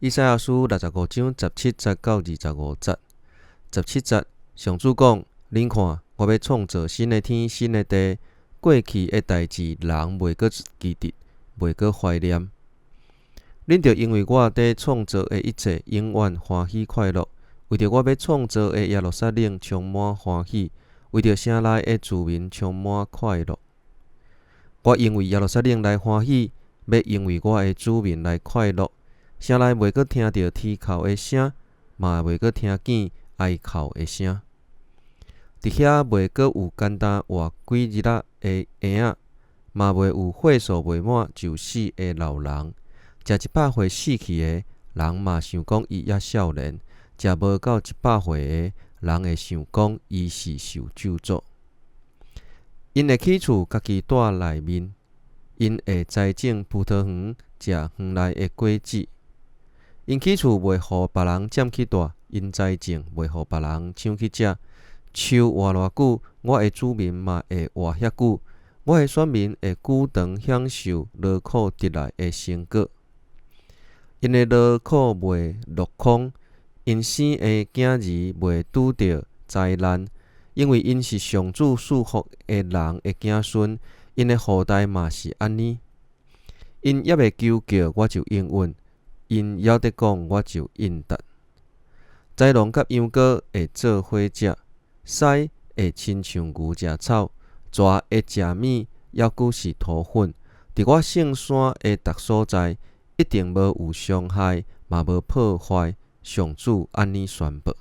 以賽亞書65章17節到25節。十七節，上主講：恁看，我欲創造新的天、新的地，過去的代誌，人袂閣記得，袂閣懷念。恁著因為我佇創造的一切，永遠歡喜快樂；為著我欲創造的耶路撒冷充滿歡喜，為著城內的住民充滿快樂。我因為耶路撒冷來歡喜，欲因為我的子民來快樂。城內袂閣聽著啼哭的聲，嘛袂閣聽見哀哭的聲。佇遐袂閣有簡單活幾日仔的嬰仔，嘛袂有歲數未滿就死的老人。食100歲死去的人嘛想講伊猶少年；食無夠100歲的人會想講伊是受咒詛。𪜶會起厝，家己蹛內面；𪜶會栽種葡萄園，食園內的果子。𪜶起厝袂予別人佔去蹛，𪜶栽種袂予別人搶去食。樹活偌久，我的子民嘛會活遐久；我的選民會久長享受勞苦得來的成果。𪜶的勞苦袂落空，𪜶生的囝兒袂拄著災難，因為𪜶是上主賜福的人的子孫，𪜶的後代嘛是按呢。𪜶猶未求叫，我就應允；𪜶猶佇講，我就應答。豺狼佮羊羔會做伙食，獅會親像牛食草，蛇會食物，猶閣是塗糞。佇我聖山的逐所在，一定無有傷害，嘛無破壞。上主按呢宣布。